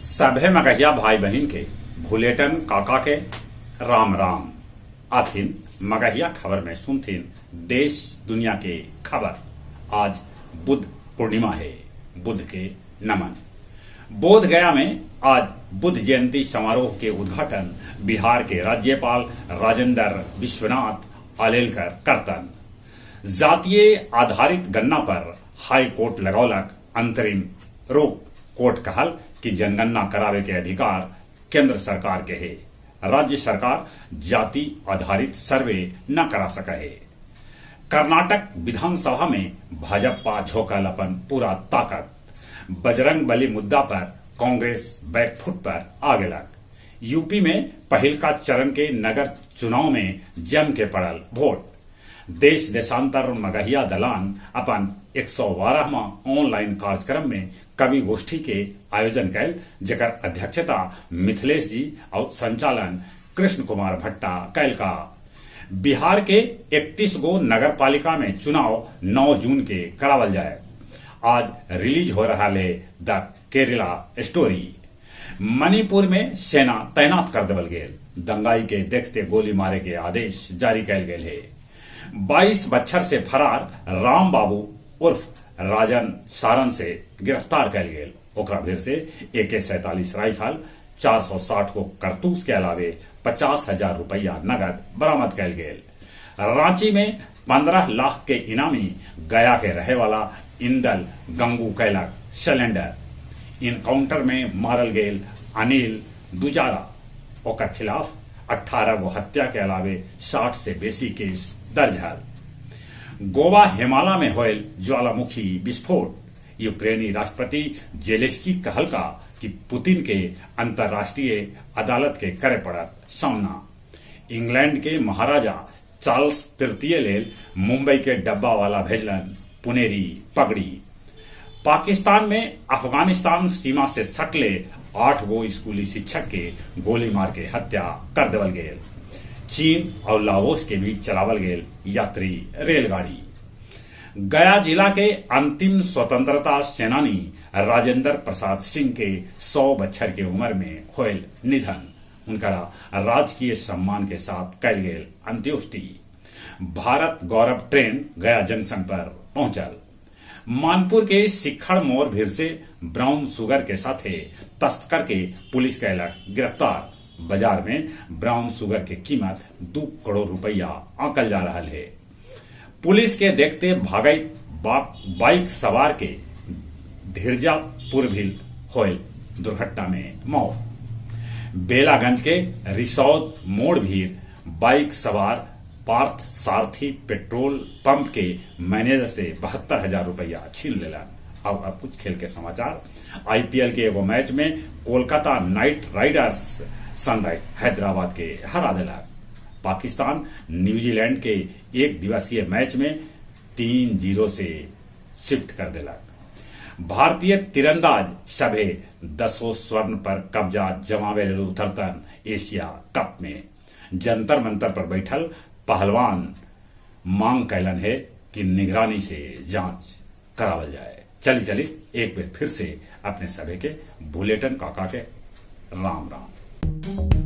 सभे मगहिया भाई बहिन के भुलेटन काका के राम राम। आथिन मगहिया खबर में सुनथिन देश दुनिया के खबर। आज बुद्ध पूर्णिमा है, बुद्ध के नमन। बोध गया में आज बुद्ध जयंती समारोह के उद्घाटन बिहार के राज्यपाल राजेंद्र विश्वनाथ आलेलकर करतन। जातीय आधारित गणना पर हाई कोर्ट लगौलक अंतरिम रोक। कोर्ट कहल कि जनगणना करावे के अधिकार केंद्र सरकार के है, राज्य सरकार जाति आधारित सर्वे न करा सके है। कर्नाटक विधानसभा में भाजपा झोंकल अपन पूरा ताकत। बजरंग बली मुद्दा पर कांग्रेस बैकफुट पर आ गेलक। यूपी में पहिलका चरण के नगर चुनाव में जम के पड़ल वोट। देश देशांतर मगहिया दलान अपन 112वां ऑनलाइन कार्यक्रम में कवि गोष्ठी के आयोजन कैल, जेकर अध्यक्षता मिथिलेश जी और संचालन कृष्ण कुमार भट्टा कैल का। बिहार के 31 गो नगर पालिका में चुनाव 9 जून के करावल जाए। आज रिलीज हो रहा ले द केरला स्टोरी। मणिपुर में सेना तैनात कर देवल गेल। दंगाई के देखते गोली मारे के आदेश जारी कैल गेल है। 22 बच्छर से फरार राम बाबू उर्फ राजन सारन से गिरफ्तार कैल गेल। ओकरा भीर से AK-47 rifle, 460 को कारतूस के अलावे 50,000 रुपया नगद बरामद कैल गेल। रांची में 15 लाख के इनामी गया के रहे वाला इंदल गंगू कैलक सिलेंडर। इनकाउंटर में मारल गेल अनिल दुजारा, ओकर खिलाफ 18 गो हत्या के अलावे 60 से बेसी केस दर्ज है। गोवा हिमालय में होयल ज्वालामुखी विस्फोट। यूक्रेनी राष्ट्रपति जेलेंस्की कहलका कि पुतिन के अंतर्राष्ट्रीय अदालत के करे पड़त सामना। इंग्लैंड के महाराजा चार्ल्स तृतीय लेल मुंबई के डब्बा वाला भेजलन पुनेरी पगड़ी। पाकिस्तान में अफगानिस्तान सीमा से सटले 8 गो स्कूली शिक्षक के गोली मार के हत्या कर देवल गेल। चीन और लाओस के बीच चलावल गेल यात्री रेलगाड़ी। गया जिला के अंतिम स्वतंत्रता सेनानी राजेंद्र प्रसाद सिंह के 100 बच्छर के उम्र में होयल निधन। उनका राजकीय सम्मान के साथ कैल गेल अंत्योष्टि। भारत गौरव ट्रेन गया जंक्शन पर पहुंचल। मानपुर के सिखड़ मोर भीड़ से ब्राउन शुगर के साथे तस्कर के पुलिस कैलक गिरफ्तार। बाजार में ब्राउन शुगर के कीमत 2 करोड़ रुपया आंकल जा रहा है। पुलिस के देखते भागई बाइक सवार के धीरजापुर भी होयल दुर्घटना में मौत। बेलागंज के रिसौद मोड़ भीड़ बाइक सवार पार्थ सारथी पेट्रोल पंप के मैनेजर से 72,000 रुपया छीन लेला। अब कुछ खेल के समाचार। आईपीएल के एगो मैच में Kolkata night Riders sunrise Hyderabad के हरा देलक। पाकिस्तान न्यूजीलैंड के एक दिवसीय मैच में 3-0 से शिफ्ट कर देलक। भारतीय तीरंदाज सभे 10 स्वर्ण पर कब्जा जमावे लेल उतरतन एशिया कप में। जंतर मंतर पर बैठल पहलवान मांग कैलन है कि निगरानी से जांच करावल जाए। चली चली एक बार फिर से अपने सभे के बुलेटिन काका के राम राम।